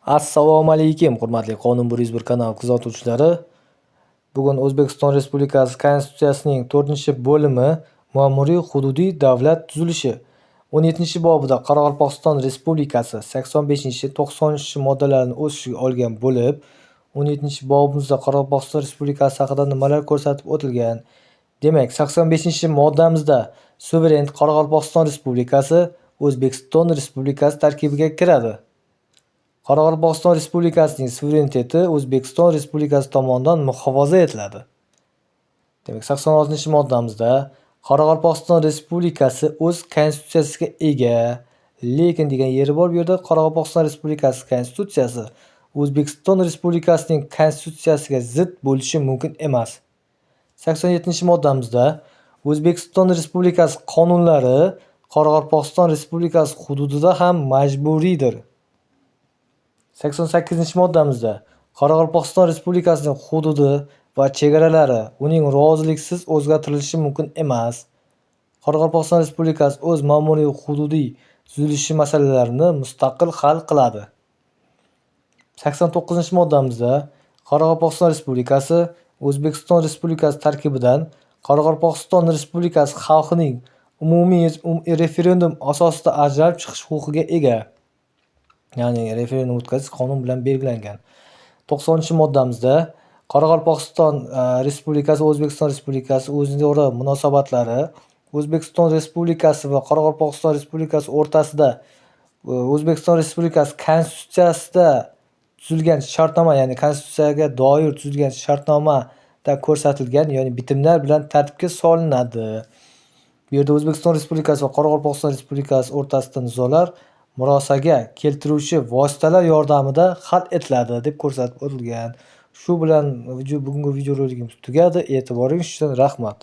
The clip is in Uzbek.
Assalomu alaykum, hurmatli Qonun 101 kanal kuzatuvchilari. Bugun O'zbekiston Respublikasi Konstitutsiyasining 4-bo'limi ma'muriy hududiy davlat tuzilishi 17-bobida Qoraqalpog'iston Respublikasi 85-90-moddalarini o'z ichiga olgan bo'lib, 17-bobimizda Qoraqalpog'iston Respublikasi haqida nimalar ko'rsatib o'tilgan? Demak, 85-moddamizda suveren Qoraqalpog'iston Respublikasi O'zbekiston Respublikasi tarkibiga kiradi. Qoraqalpog'iston Respublikasining suvereniteti O'zbekiston Respublikasi tomonidan muhofaza etiladi. Demak, 86-moddamizda Qoraqalpog'iston Respublikasi o'z konstitutsiyasiga ega, lekin degan yeri bor bu yerda Qoraqalpog'iston Respublikasi konstitutsiyasi O'zbekiston Respublikasining konstitutsiyasiga zid bo'lishi mumkin emas. 87-moddamizda O'zbekiston Respublikasi qonunlari Qoraqalpog'iston Respublikasi hududida ham majburiydir. 88-moddamizda Qoraqalpog'iston Respublikasining hududi va chegaralari uning roziliksiz o'zgartirilishi mumkin emas. Qoraqalpog'iston Respublikasi o'z ma'muriy hududiy tuzilishi masalalarini mustaqil hal qiladi. 89-moddamizda Qoraqalpog'iston Respublikasi O'zbekiston Respublikasi tarkibidan Qoraqalpog'iston Respublikasi xalqining umumiy referendum asosida ajralib chiqish huquqiga ega. Ya'ni referendum o'tkazish qonun bilan belgilangan. 90-moddamizda Qoraqalpog'iston Respublikasi O'zbekiston Respublikasi o'zaro munosabatlari O'zbekiston Respublikasi va Qoraqalpog'iston Respublikasi o'rtasida O'zbekiston Respublikasi Konstitutsiyasida tuzilgan shartnoma, ya'ni konstitutsiyaga doir tuzilgan shartnomada ko'rsatilgan, ya'ni bitimlar bilan tartibga solinadi. Bu yerda O'zbekiston Respublikasi va Qoraqalpog'iston Respublikasi o'rtasida nizolar murosaga keltiruvchi vositalar yordamida hal etiladi deb ko'rsatib o'tilgan. Shu bilan bugungi videorolikimiz tugadi. E'tiboringiz uchun rahmat.